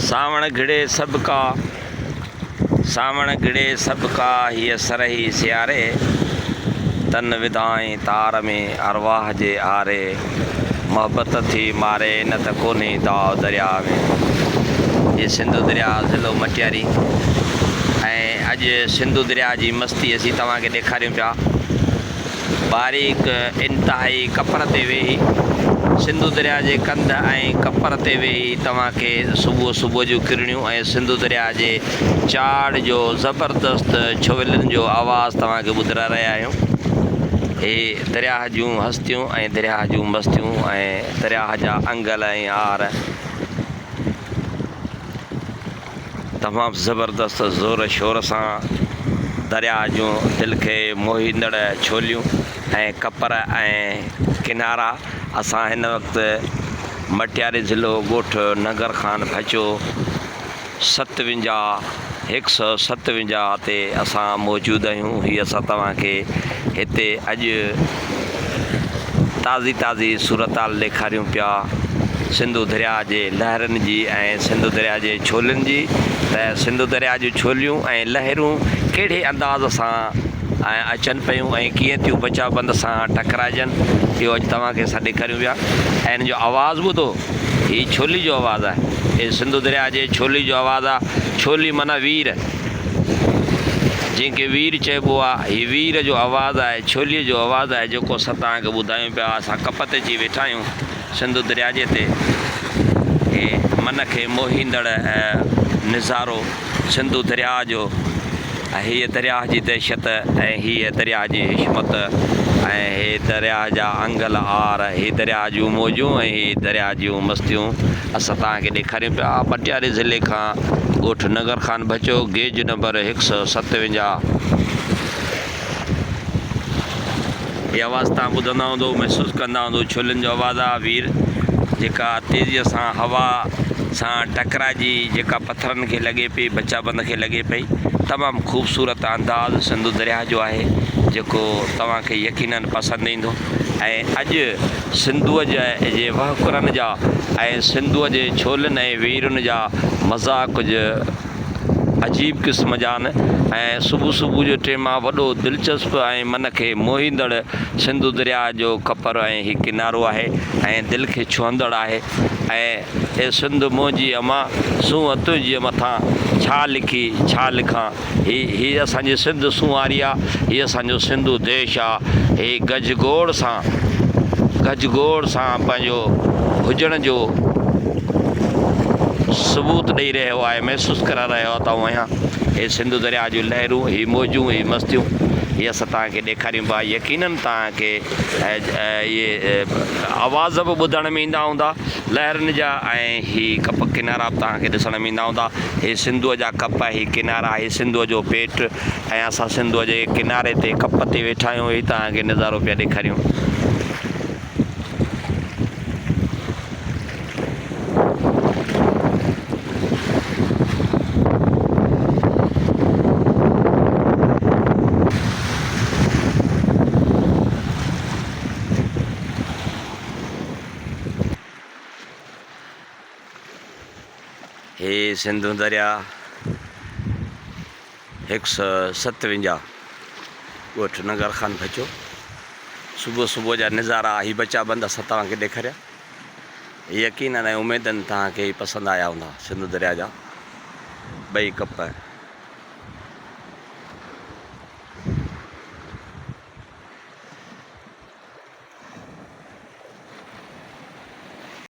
سانوڻ گهڙي سڀ ڪا، سانوڻ گهڙي سڀ ڪا، هيء سرهي سياري، تن وڌائين تار ۾، ارواح جي آري، محبت ٿي ماري، نه ته ڪونهي داء درياء ۾. هي سنڌو درياء ضلعو مٽياري ۽ اڄ سنڌو درياء جي مستي اسين توهان کي ڏيکاريون پيا. باريڪ انتهائي ڪپر تي ويهي، سنڌو درياء جي ڪنڌ ۽ ڪپر تي ويهي توهان کي صبح صبح جون ڪرڻيون ۽ سنڌو درياء جي چاڙهه جو زبردست ڇولين جو آواز توهان کي ٻڌرائي رهيا آهيون. هي درياهه جون هستيون ۽ درياهه جون مستيون ۽ درياهه جا انگل ۽ آر. تمام زبردست زور شور سان درياء جون دل کي موهيندڙ ڇوليون ۽ ڪپر ۽ ڪنارا اسان هن وقت مٽياري ضلعو ڳوٺ ننگر خان ڀچو ستونجاهه هڪ سو ستونجاهه تي اسان موجود آهيون هي اسان توهان کي هتي اڄ تازي تازي صورتحال ڏيکاريون پيا سنڌو درياء جي لهرن جي ۽ سنڌو درياء جي ڇولين جي ته سنڌو درياء جون ڇوليون ۽ لهرون ڪهڙي انداز سان اچن پيون ۽ ڪيئن ٿيون بچاء بند سان ٽڪرائجن اهو اڄ توهان کي اسان ڏيکاريون پيا ۽ ان جو آواز ٻڌو هي ڇولي جو آواز آهي هي سنڌو درياء جي ڇولي جو آواز آهي ڇولي معنيٰ وير جنهن کي وير چئبو آ، هي وير جو آواز آهي، ڇوليء جو آواز آهي، جيڪو اسان توهان کي ٻڌايون پيا. اسان ڪپ تي اچي ويٺا آهيون، سنڌو درياء جي تي. هي من کي موهيندڙ نظارو سنڌو درياء جو ۽ هيء درياء جي دهشت ۽ هيء درياء جي حشمت ۽ هي درياء جا انگل آر، هي درياء جون موجون ۽ هي درياء جون مستيون اسان توهان کي ڏيکاريون پيا. پٽياري ضلعي کان ڳوٺ ننگر خان ڀچو، گيج نمبر هڪ سئو 57. هي آواز توهان ٻڌندا هوندو، محسوس ڪندا هوندو، ڇولين جو آواز آ وير جيڪا تيزيء سان هوا سان ٽڪرائجي جيڪا پٿرن کي لڳي پئي، بچا بند کي لڳي پئي. تمام خوبصورت انداز سنڌو درياهه جو آهي جيڪو توهان کي يقينن پسند ايندو ۽ اڄ سنڌوء جي وهڪرن جا ۽ سنڌوء جي ڇولين ۽ ويرن جا مزا ڪجهه عجيب قسم جا آهن ۽ صبح صبح جو ٽيم آ وڏو دلچسپ ۽ من کي موهيندڙ سنڌو درياء جو ڪپر ۽ هي ڪنارو آهي ۽ دل کي ڇهندڙ آهي ۽ اي سنڌ منهنجي امان سونهن تنهنجيء مٿان ڇا لکي ڇا لکان. هي هي اسان جي سنڌ سونهاري آ، هي اسان جو سنڌو ديش آ، هي گجگوڙ سان گجگوڙ سان پنهنجو هجڻ جو ثبوت ڏئي رهيو آهي، محسوس ڪرائي رهيو آ ته آئون آهيان. هي سنڌو درياء جون لهرون، هي موجون، هي مستيون، هي اسان توهان کي ڏيکاريون پيا، يقينن توهان کي اهي آواز به ٻڌڻ ۾ ايندا هوندا لهرن جا ۽ هي ڪپ ڪنارا به توهان کي ڏسڻ ۾ ايندا هوندا. هي سنڌوء جا ڪپ، هي ڪنارا، هي سنڌوء جو پيٽ ۽ اسان سنڌوء جي ڪناري تي ڪپ تي ويٺا آهيون، هي توهان کي نظارو پيا ڏيکاريون. هي سنڌو درياء هڪ سو 57 ڳوٺ ننگر خان ڀچو صبح صبح جا نظارا هي بچا بند اسان توهان کي ڏيکاريا يقينن ۽ اميدن توهان کي پسند آيا هوندا سنڌو درياء جا ٻئي ڪپ.